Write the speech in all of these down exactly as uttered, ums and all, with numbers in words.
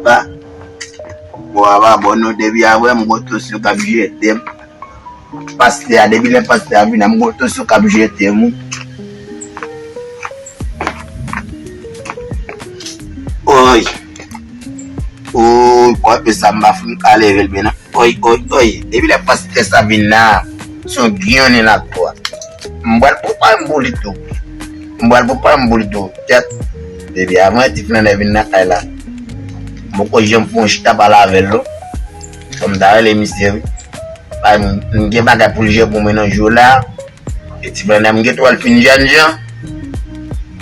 Pa. Bon, apa bon, non, depi avè m, gon tansyon k ap jete m. Pastè a, depi lè pastè a vin la, m gon tansyon k ap jete m, wi. Oy. Oy, kòpe sa, m pa fin ka leve l byen, non. Oy, oy, oy. Depi lè pastè sa vin la, se yon giyonnen l ap pran. M pral prepare m pou li tou. M pral prepare m pou li tou. Kèt. Depi avan ti flannè vin nan kay la, m poko janm fè yon chita pale avè l, non. Fò m ta rele misye, wi. Bay m, m gen bagay pou l jere pou mwen nan jou la. E ti flannè, m gen twal fin jènjan.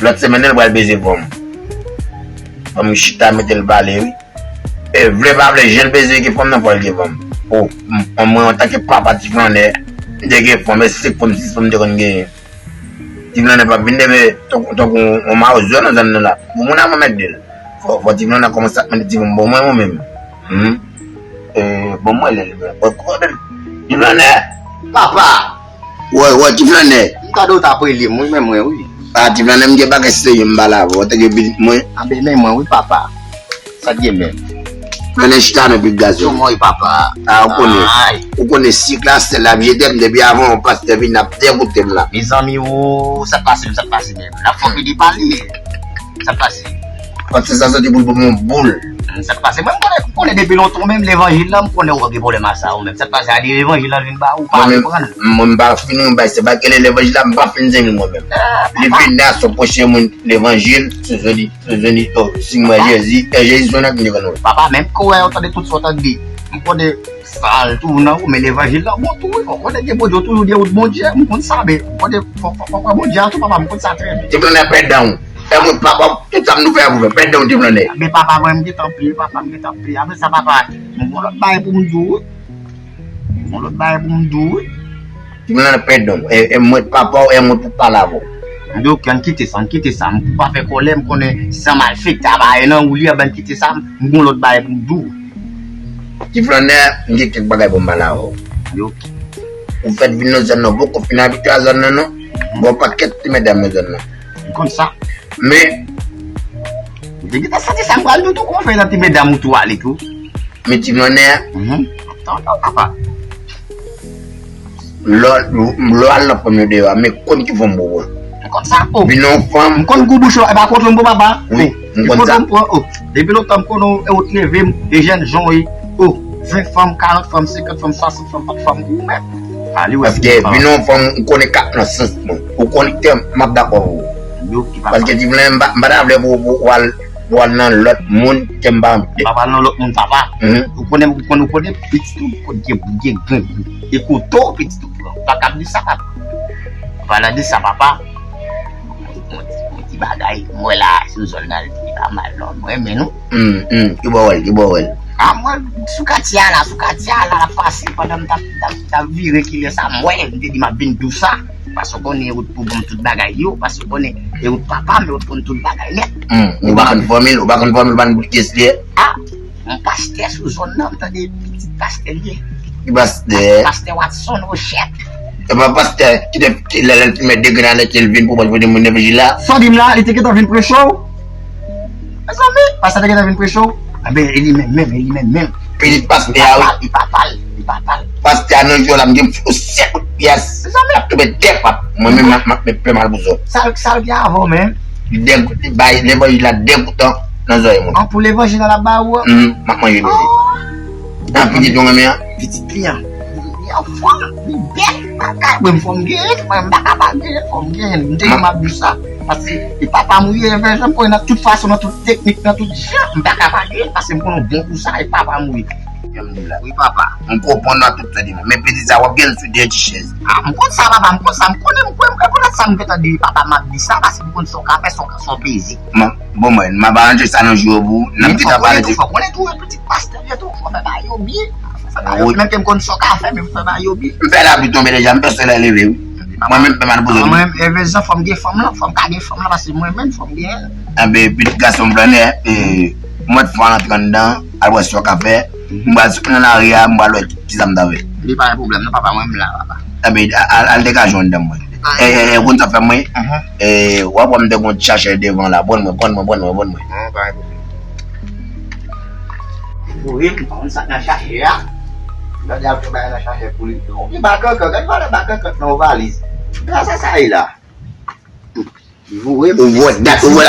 Lòt semèn nan, l pral beze fanm. Fò m chita mete l pale, wi. E vle pa vle, jan l beze gen fanm nan, fò l gen fanm. O, m, mwen, antanke papa ti flannè, m te gen fanm, e senk fanm, sis fanm m te konn genyen. Ti flannè p ap vin leve tankou, tankou yon mawzò nan zòn nan la. Bon, moun a mwen mèt de l. Fò, fò ti flannè kòmanse ap mande ti bon mwen, mwen menm. Hmm. E, bon, mwen lè l, mwen. Bon, kote l? Ti flannè. Papa! Wè, wè, ti flannè. M tande w t ap rele m, wi, men mwen, wi. A, ti flannè, m gen bagay serye m pale avè w, antanke pitit mwen. A, ben, men mwen, wi, papa. Sa k gen menm? Flannè chita non, pitit gason. Kòman w ye, papa? A, ou konnen. Ay. Ou konnen sik la, sèl la, m jete m depi avan yon pastè vin ap degoute m la. Mezanmi, o, sa k pase, sa k pase menm? N ap fè pede pale. Sa k pase? Pastè sa soti pou l ban m yon boul. Hmm, sa k pase? Mwen, m konnen, m konnen depi lontan, menm levanjil la, m konnen ou gen pwoblèm a sa, ou menm. Sa k pase? A di levanjil la vin ba ou, pa konprann. Mwen, m pa fin yon bay, se pa ke levanjil la, m pa fin zenmi mwen menm. Li vin la, se pwochen moun levanjil, se jodi. Jodi, o, si m wè Jezi, e Jezi se yon nèg m te konn wè. Papa, menm kou wè, ou tande tout sa w tande. M konnen sa al tou nan ou, men levanjil la bon tou, wi. Ou konnen gen Bondye, ou toujou gen wout Bondye, m konn sa, men ou konnen fò, fò, fò, fò Bondye a tou, papa, m konn sa trè byen. Ti flannè pèdan w. E mwen, papa, tout sa m nou fè a pou fè, pèdan w, ti flannè. Men papa, mwen, m gentan peye, papa, m gentan peye. Apre sa, papa, m gon lòt bagay pou m di w, wi. Gon lòt bagay pou m di w, wi. Ti flannè pèdan w. E, e mwen papa w, e mwen pou pale avè w. Yo, ann kite sa, ann kite sa. M pou pa fè kòlè, m konnen san malfektè a pa nan ou li, anben ann kite sa, m gon lòt bagay pou m di w. Ti flannè, m gen kèk bagay pou m pale avè w. Yo. Ou fèk vin nan zòn nan, ou poko fin abitye a zòn nan, non. Gon pakèt ti medam nan zòn nan. M konn sa. Men, ou te gentan santi sa m pral di w tou, kòman fè nan ti medam ou tou ale tou? Men ti flannè, mhm, tande w, papa. Lò, lò al nan fanm yo deyò a, men konn ki fanm pou pran. M konn sa, o. Vin yon fanm. M konn gou bouch ou, e pa kote m pou papa. Wi, m konn sa. Kote m pran, o. Depi lontan m konnen w, e ou t leve m, e jèn jan w ye, o. Ven fanm, karant fanm, senkant fanm, swasant fanm, pa t fanm pou ou menm. Paske vin yon fanm, ou konnen k ap nan sans mwen. Ou konnen ke m ap dakò pou ou. Paske ti flannè, m pa, m pa ta vle pou, pou, pou al, pou al nan lòt moun ke m pa. M pa pral nan lòt moun, papa. Mhm. Ou konnen, ou konnen, ou konnen, pitit ou, kote gen, gen, gen, gen kote w, pitit ou pran. Pa kab di sa, papa. An palan de sa, papa, yon ti, yon ti bagay, m wè la, sou zòn nan, li pa mal, non. M renmen nou. Hmm, hmm, ki bò w wè l, ki bò w wè l? A, mwen, sou katye a la, sou katye a la, l ap pase pandan m t ap, t ap, t ap vire kilè sa, m wè l, m te di m ap vin di w sa. Paske w konnen e ou t pou ban m tout bagay yo, paske w konnen e ou t papa m, e ou t konn tout bagay nèt. Hmm, ou pa konn fanmi l, ou pa konn fanmi l, ou pa konn pou kiyès li ye? A, yon pastè sou zòn nan, m tande pitit pastè l ye. Ki pastè? Pastè Watson Rochette. E pa pastè ki te, ki lè, lè l te mèt degrenade ke l vin pou mwen, pou moun levanjil la? Sa w di m la, li te gentan vin preche w? Mezanmi, pastè te gentan vin preche w? Enben, e li menm, menm, e li menm, menm. Pitit pastè a, wi. Li papa l, li papa l, li papa l. Pastè a nan jou la, m gen fou sèt kout pyès. Mezanmi. Ap tonbe dè pat. Mwen menm, m ap, m ap met plen mal pou zòt. Sa, sa l gen avè w menm? Dègout, li bay levanjil la dègoutan nan zòrèy moun. An, pou levanjil la l ap ba ou an? Hmm, m ap manje, bebe. Nan pitit nou renmen an? Pitit li an. Li anfòm, li bèl. Bagay, mwen, fò m genyen, mwen, m pa ka pa genyen, fò m genyen. M te di m ap di sa. Paske e papa m ou ye, evènjil, m konnen nan tout fason, nan tout teknik, nan tout jan, m pa ka pa genyen, paske m konnen w bon pou sa, e papa m ou ye. Jan m di la. Wi, papa. M konprann nan tout sa di la. Men pitit sa w ap gen l sou de ti chèz. A, m konn sa, papa, m konn sa, m konnen, m konnen, e poutèt sa m gentan di papa m ap di sa, paske m konn sa w ka fè, sa w ka, sa w peze. Bon, mwen, m ap aranje sa nan jou yo pou w, n ap gentan pale de. Fò konnen tou, fò konnen tou, pitit pastè yo tou, fò fè bagay yo byen. Fò fè bagay yo byen, menm ke m konn sa w ka fè, men fò fè bagay yo byen. M fè lapli tonbe deja, m pèsonèl leve, wi. Mwen menm, m fè mal pou zòt. Mwen menm, evènjil, fò m gen fanm lan, fò m ka gen fanm lan, paske mwen menm, fò m gen. Enben, pitit gason m flannè, e, mwen fò al antre anndan, al wè sa w ka fè. M pral sot nan lari a, m pral wè kisa m ta fè. Li pa gen pwoblèm non, papa, mwen menm la, papa. Enben, al, al degaje w anndan mwen. E, e, e, ou konn sa fè mwen? E, w ap wè m te gon ti chachè devan la. Pran mwen, pran mwen, pran mwen, pran mwen. Non, pa gen pwoblèm. Voye m, pa konn sa k nan chache a. Gade al fè bagay nan chache pou li. Yon vye bakankan, gade valè bakankan nan yon valiz. Gade sa sa ye la. Voye m. Ou wè dat, ou wè la.